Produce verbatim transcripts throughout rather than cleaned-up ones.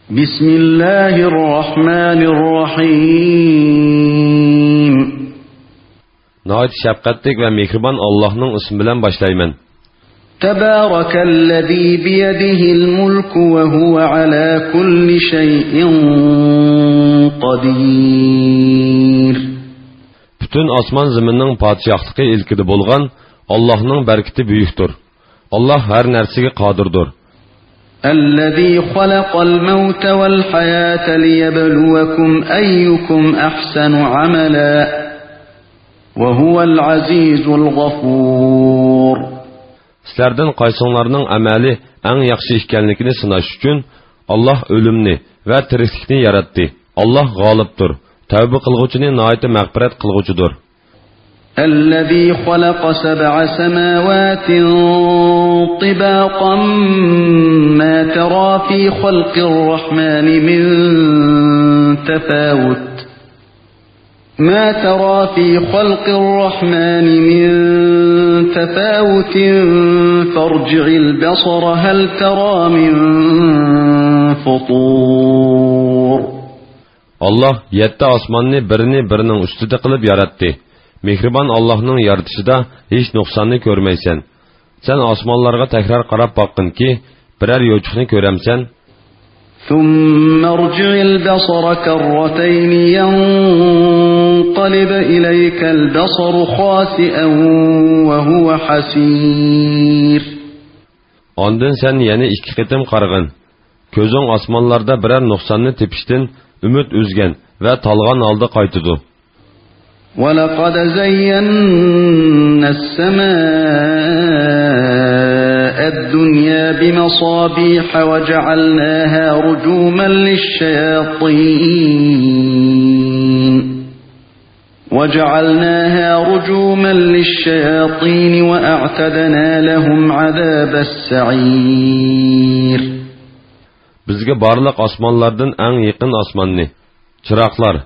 بسم الله الرحمن الرحيم. ناھايىتى شەپقەتلىك ۋە مېھرىبان ئاللاھنىڭ ئىسمى بىلەن باشلايمەن. تبارك الذي بيده الملك وهو على كل شيء قدير. پۈتۈن ئاسمان زېمىننىڭ پادىشاھلىقى ئىلكىدە بولغان ئاللاھنىڭ بەرىكىتى بۈيۈكتۇر. ئاللاھ ھەر نەرسىگە قادىردۇر. الذي خلق الموت والحياة ليبلوكم أيكم أحسن عملا وهو العزيز الغفور. سىلەردىن قايسىڭلارنىڭ ئەمەلى ئەڭ ياخشى ئىكەنلىكىنى سىناش ئۈچۈن، ئاللاھ ئۆلۈمنى ۋە تىرىكلىكنى ياراتتى. ئاللاھ غالىبتۇر، تەۋبە قىلغۇچىنى ناھايىتى مەغپىرەت قىلغۇچىدۇر. الذي خلق سبع سماوات طباقا ما ترى في خلق الرحمن من تفاوت ما ترى في خلق الرحمن من تفاوت فارجع البصر هل ترى من فطور. ئاللاھ يەتتە ئاسماننى بىرىنى بىرىنىڭ ئۈستىدە قىلىپ ياراتتى. مېھرىبان ئاللاھنىڭ يارىتىشىدا ھېچ نۇقساننى كۆرمەيسەن. سەن ئاسمانلارغا تەكرار قاراپ باققىنكى، بىرەر يوچۇقنى كۆرەمسەن؟ ثم ارجع البصر كرتين ينقلب إليك البصر خاسئا وهو حسير. ئاندىن سەن يەنە ئىككى قېتىم قارىغىن. كۆزۈڭ ئاسمانلاردا بىرەر نۇقساننى تېپىشتىن ئۈمىد ئۈزگەن ۋە تالغان ھالدا قايتىدۇ. ولقد زينا السماء الدنيا بمصابيح وجعلناها رجوما للشياطين وجعلناها رجوما للشياطين وأعتدنا لهم عذاب السعير. بىزگە بارلىق ئاسمانلاردىن ئەڭ يېقىن ئاسماننى چىراغلار،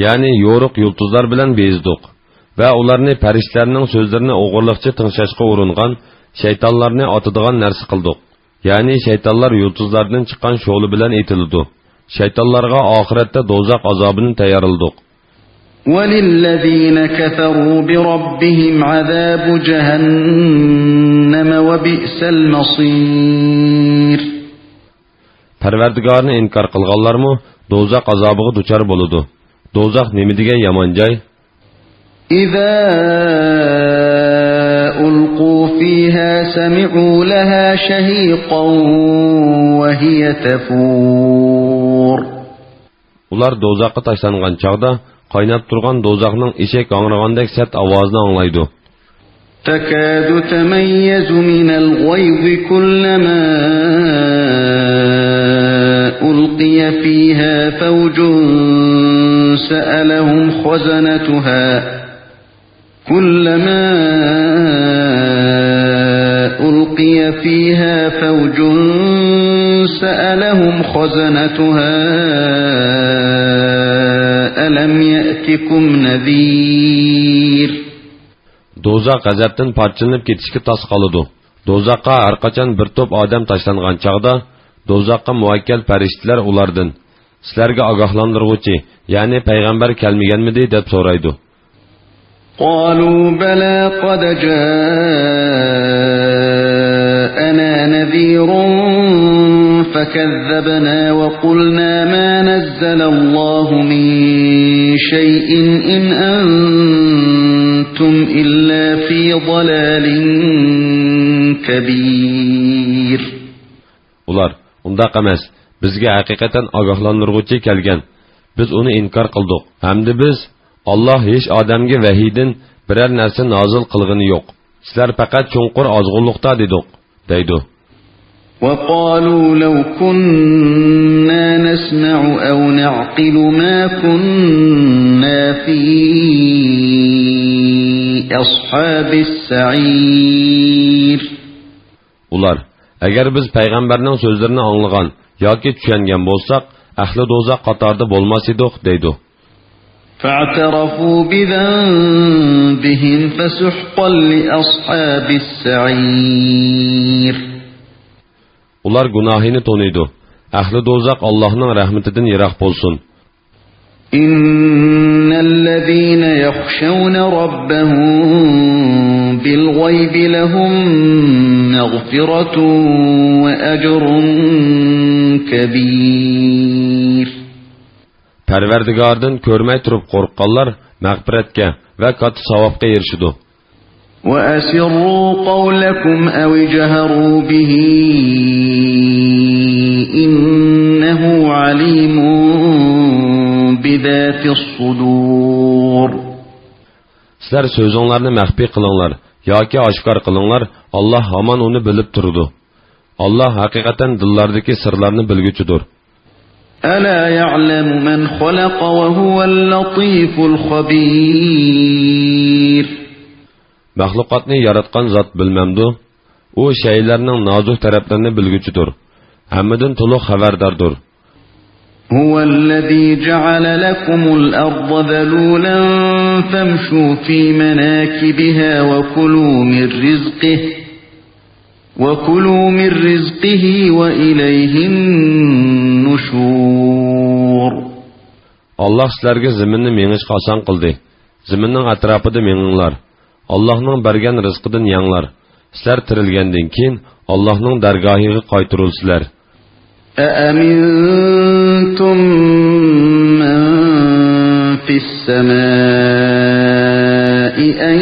يەنى يورۇق يۇلتۇزلار بىلەن بېزىدۇق ۋە ئۇلارنى پەرىشتىلەرنىڭ سۆزلىرىنى ئوغرىلىقچە تىڭشاشقا ئۇرۇنغان شەيتانلارنى ئاتىدىغان نەرسە قىلدۇق. يەنى شەيتانلار يۇلتۇزلاردىن چىققان شولە بىلەن ئېتىلىدۇ. شەيتانلارغا ئاخىرەتتە دوزاخ ئازابىنى تەييارلىدۇق. وللذين كفروا بربهم عذاب جهنم وبئس المصير. پەرۋەردىگارىنى ئىنكار قىلغانلارمۇ دوزاخ ئازابىغا دۇچار بولىدۇ. دوزاخ نېمە دېگەن يامان جاي! إذا ألقوا فيها سمعوا لها شهيقا وهي تفور. ئۇلار دوزاخقا تاشلانغان چاغدا قايناپ تۇرغان دوزاخنىڭ ئېشەك ھاڭرىغاندەك سەت ئاۋازىنى ئاڭلايدۇ. تكاد تميز من الغيظ كلما ألقي فيها فوج سألهم خزنتها كلما ألقي فيها فوج سألهم خزنتها ألم يأتكم نذير. دوزاخ غەزەپتىن پارچىلىنىپ كېتىشكە تاس قالىدۇ. دوزاخقا ھەرقاچان بىر توپ ئادەم تاشلانغان چاغدا، دوزاخقا مۇۋەككەل پەرىشتىلەر ئۇلاردىن، سىلەرگە ئاگاھلاندۇرغۇچى، يەنى پەيغەمبەر كەلمىگەنمىدى؟ دەپ سورايدۇ. قالوا بلى قد جاءنا نذير فكذبنا وقلنا ما نزل الله من شيء إن أنتم إلا في ضلال كبير. ئۇلار، ئۇنداق ئەمەس، بىزگە ھەقىقەتەن ئاگاھلاندۇرغۇچى كەلگەن، بىز ئۇنى ئىنكار قىلدۇق، ھەمدە بىز، ئاللاھ ھېچ ئادەمگە ۋەھىيدىن بىرەر نەرسە نازىل قىلغىنى يوق، سىلەر پەقەت چوڭقۇر ئازغۇنلۇقتا دېدۇق، دەيدۇ. وقالوا لو كنا نسمع أو نعقل ما كنا في أصحاب السعير. ئۇلار، ئەگەر بىز پەيغەمبەرنىڭ سۆزلىرىنى ئاڭلىغان ياكى چۈشەنگەن بولساق، ئەھلى دوزاخ قاتارىدا بولماس ئىدۇق، دەيدۇ. فاعترفوا بذنبهم فسحقا لأصحاب السعير. ئۇلار گۇناھىنى تونۇيدۇ. ئەھلى دوزاخ ئاللاھنىڭ رەھمىتىدىن يىراق بولسۇن. إن الذين يخشون ربهم بالغيب لهم مغفرة وأجر كبير. پەرۋەردىگارىدىن كۆرمەي تۇرۇپ قورققانلار مەغپىرەتكە ۋە كاتتا ساۋابقا ئېرىشىدۇ. وأسروا قولكم أو اجهروا به إنه عليم بذات الصدور. سىلەر سۆزۈڭلارنى مەخپىي قىلىڭلار ياكى ئاشكارا قىلىڭلار، ئاللاھ ھامان ئۇنى بىلىپ تۇرىدۇ. ئاللاھ ھەقىقەتەن دىللاردىكى سىرلارنى بىلگۈچىدۇر. ألا يعلم من خلق وهو اللطيف الخبير. مەخلۇقاتنى ياراتقان زات بىلمەمدۇ؟ ئۇ شەيئىلەرنىڭ نازۇك تەرەپلىرىنى بىلگۈچىدۇر. ھەممىدىن تولۇق خەۋەرداردۇر. هو الذي جعل لكم الأرض ذلولا فامشوا في مناكبها وكلوا من رزقه وكلوا من رزقه وإليه النشور. ئاللاھ سىلەرگە زېمىننى مېڭىشقا ئاسان قىلدى. زېمىننىڭ ئەتراپىدا مېڭىڭلار. ئاللاھنىڭ بەرگەن رىزقىدىن يەڭلار. سىلەر تىرىلگەندىن كېيىن ئاللاھنىڭ دەرگاھىغا قايتۇرۇلىسىلەر. أأمنتم من في السماء أن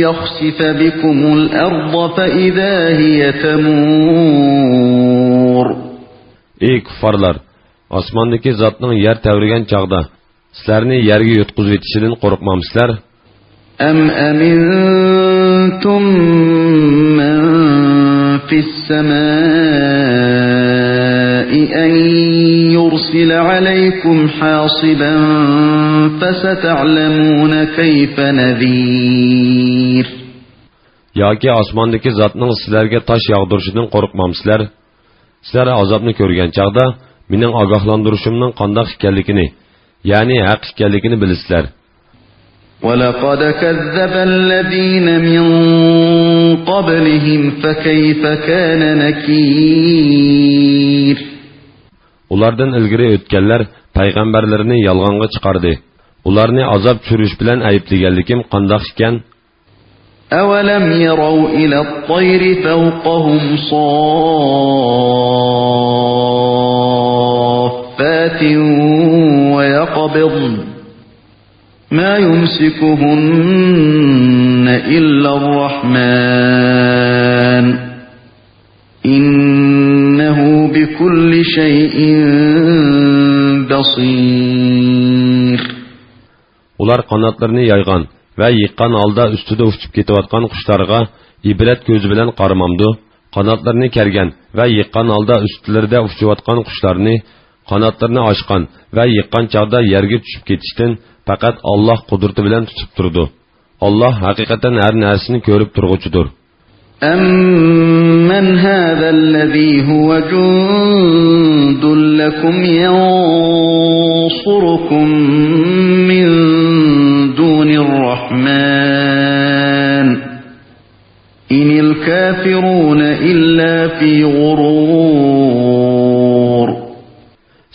يخسف بكم الأرض فإذا هي تمور. ئەي كۇففارلار! ئاسماندىكى زاتنىڭ يەر تەۋرىگەن چاغدا سىلەرنى يەرگە يۇتقۇزۇۋېتىشىدىن قورقمامسىلەر؟ أم أمنتم من في السماء أن يرسل عليكم حاصبا فستعلمون كيف نذير. ياكى ئاسماندىكى زاتنىڭ سىلەرگە تاش ياغدۇرۇشىدىن قورقمامسىلەر؟ سىلەر ئازابنى كۆرگەن چاغدا مېنىڭ ئاگاھلاندۇرۇشۇمنىڭ قانداق ئىكەنلىكىنى، يەنى ھەق ئىكەنلىكىنى بىلىسىلەر. ولقد كذب الذين من قبلهم فكيف كان نكير. ئۇلاردىن ئىلگىرى ئۆتكەنلەر پەيغەمبەرلىرىنى يالغانغا چىقاردى. ئۇلارنى ئازاب چۈشۈرۈش بىلەن ئەيىبلىگەنلىكىم قانداق ئىكەن؟ أولم يروا إلى الطير فوقهم صافات ويقبضن ما يمسكهن إلا الرحمن إنه بكل شيء بصير. ئۇلار قاناتلىرىنى يايغان ۋە يىغقان ھالدا ئۈستىدە ئۇچۇپ كېتىۋاتقان قۇشلارغا ئىبرەت كۆزى بىلەن قارىمامدۇ؟ قاناتلىرىنى كەرگەن ۋە يىغقان ھالدا ئۈستلىرىدە ئۇچۇۋاتقان قۇشلارنى، قاناتلىرىنى ئاچقان ۋە يىغقان چاغدا يەرگە چۈشۈپ كېتىشتىن پەقەت ئاللاھ قۇدرىتى بىلەن تۇتۇپ تۇرىدۇ. ئاللاھ ھەقىقەتەن ھەر نەرسىنى كۆرۈپ تۇرغۇچىدۇر. أمن هذا الذي هو جند لكم ينصركم من دون الرحمن إن الكافرون إلا في غرور.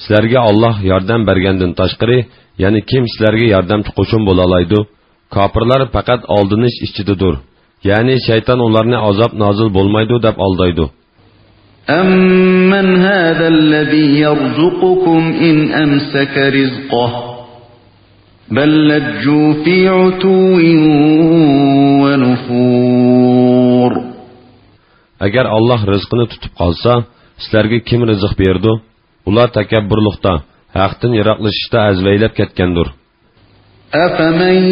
سىلەرگە ئاللاھ ياردەم بەرگەندىن تاشقىرى يەنە كىم سىلەرگە ياردەمچى قوشۇن بولالايدۇ؟ كاپىرلار پەقەت ئالدىنىش ئىچىدىدۇر. يەنى شەيتان ئۇلارنى ئازاب نازىل بولمايدۇ دەپ ئالدايدۇ. أمن هذا الذي يرزقكم إن أمسك رزقه بل لجوا في عتو ونفور. ئەگەر ئاللاھ رىزقىنى تۇتۇپ قالسا، سىلەرگە كىم رىزىق بېرىدۇ؟ ئۇلار تەكەببۇرلۇقتا، ھەقتىن يىراقلىشىشتا ئەزۋەيلەپ كەتكەندۇر. أفمن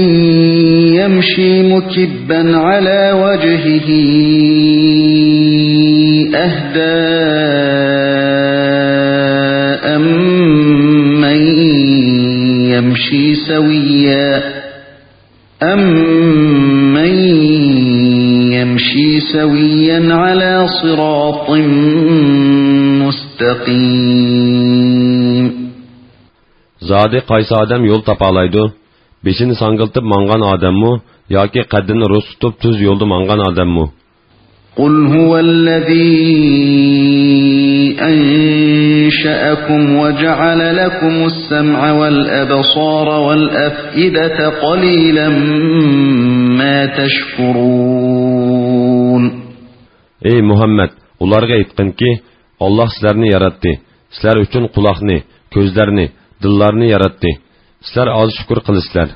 يمشي مكبا على وجهه أهدى أمن يمشي سويا أمن يمشي سويا على صراط مستقيم. زادى قايسى ئادەم يول تاپالايدۇ؟ بېشىنى ساڭگىلتىپ ماڭغان ئادەممۇ ياكى قەددىنى رۇس تۇتۇپ تۈز يولدا ماڭغان ئادەممۇ؟ قل هو الذي أنشأكم وجعل لكم السمع والأبصار والأفئدة قليلا ما تشكرون. ئەي مۇھەممەد، ئۇلارغا ئېيتقىنكى، ئاللاھ سىلەرنى ياراتتى، سىلەر ئۈچۈن قۇلاقنى، كۆزلەرنى، دىللارنى ياراتتى. سىلەر ئاز شۈكۈر قىلىسىلەر.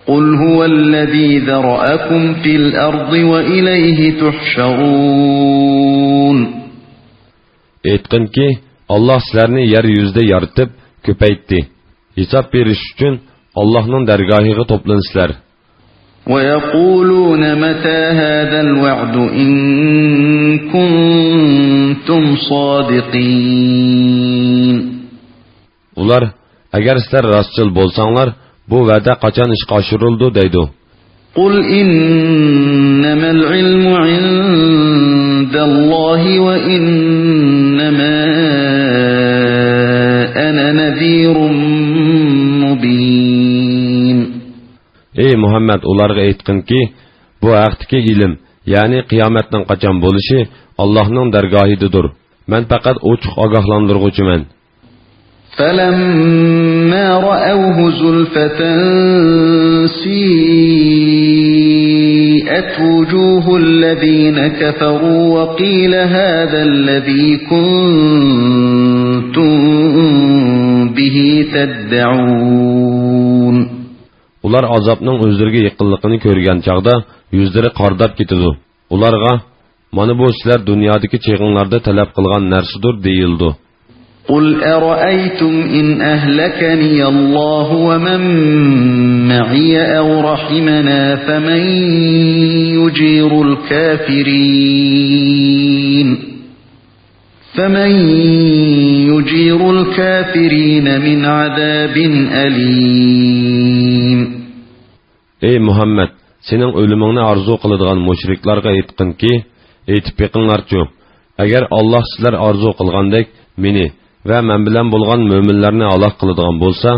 قل هو الذي ذرأكم في الأرض وإليه تحشرون. ئېيتقىنكى، ئاللاھ سىلەرنى يەر يۈزىدە يارىتىپ، كۆپەيتتى. ھېساب بېرىش ئۈچۈن ئاللاھنىڭ دەرگاھىغا توپلىنىسىلەر. ويقولون متى هذا الوعد إن كنتم صادقين. ئۇلار، ئەگەر سىلەر راستچىل بولساڭلار، بۇ ۋەدە قاچان ئىشقا ئاشۇرۇلىدۇ دەيدۇ. قل إنما العلم عند الله وإنما أنا نذير مبين. ئەي مۇھەممەد، ئۇلارغا ئېيتقىنكى، بۇ ھەقتىكى ئىلىم، يەنى قىيامەتنىڭ قاچان بولۇشى ئاللاھنىڭ دەرگاھىدىدۇر. مەن پەقەت ئوچۇق ئاگاھلاندۇرغۇچىمەن. فلما رأوه زلفة سيئت وجوه الذين كفروا وقيل هذا الذي كنتم به تدعون. ئۇلار ئازابنىڭ ئۆزلىرىگە يېقىنلىقىنى كۆرگەن چاغدا يۈزلىرى قارىداپ كېتىدۇ. ئۇلارغا، مانا بۇ سىلەر دۇنيادىكى چېغىڭلاردا تەلەپ قىلغان نەرسىدۇر دېيىلىدۇ. قل أرأيتم إن أهلكني الله ومن معي أو رحمنا فمن يجير الكافرين فمن يجير الكافرين من عذاب أليم. ئەي مۇھەممەد، سېنىڭ ئۆلۈمۈڭنى ئارزۇ قىلىدىغان مۇشرىكلارغا ئېيتقىنكى، ئېيتىپ بېقىڭلارچۇ، ئەگەر ئاللاھ سىلەر ئارزۇ قىلغاندەك مېنى ۋە مەن بىلەن بولغان مۆمىنلەرنى ھالاك قىلىدىغان بولسا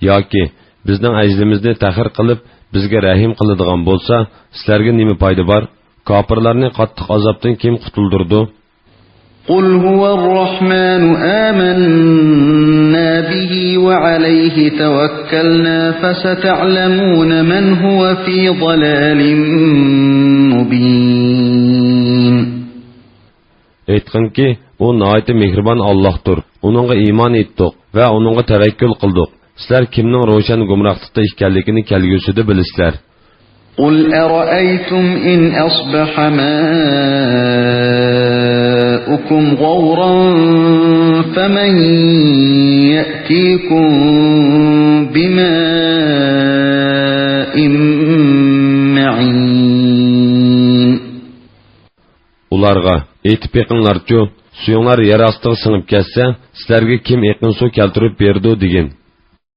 ياكى بىزنىڭ ئەجلىمىزنى تەخىر قىلىپ بىزگە رەھىم قىلىدىغان بولسا، سىلەرگە نېمە پايدا بار؟ كاپىرلارنى قاتتىق ئازابتىن كىم قۇتۇلدۇرىدۇ؟ قل هو الرحمن آمنا به وعليه توكلنا فستعلمون من هو في ضلال مبين. ئېيتقىنكى، ئۇ ناھايىتى مېھرىبان ئاللاھتۇر، ئۇنىڭغا ئىمان ئېيتتۇق ۋە ئۇنىڭغا تەۋەككۈل قىلدۇق. سىلەر كىمنىڭ روشەن گۇمراھلىقتا ئىكەنلىكىنى كەلگۈسىدە بىلىسىلەر. قل أرأيتم إن أصبح ماؤكم غورا فمن يأتيكم بماء معين. ئۇلارغا، ئېيتىپ بېقىڭلارچۇ، سۈيۈڭلار يەر ئاستىغا سىڭىپ كەتسە، سىلەرگە كىم ئېقىن سۇ كەلتۈرۈپ بېرىدۇ دېگىن.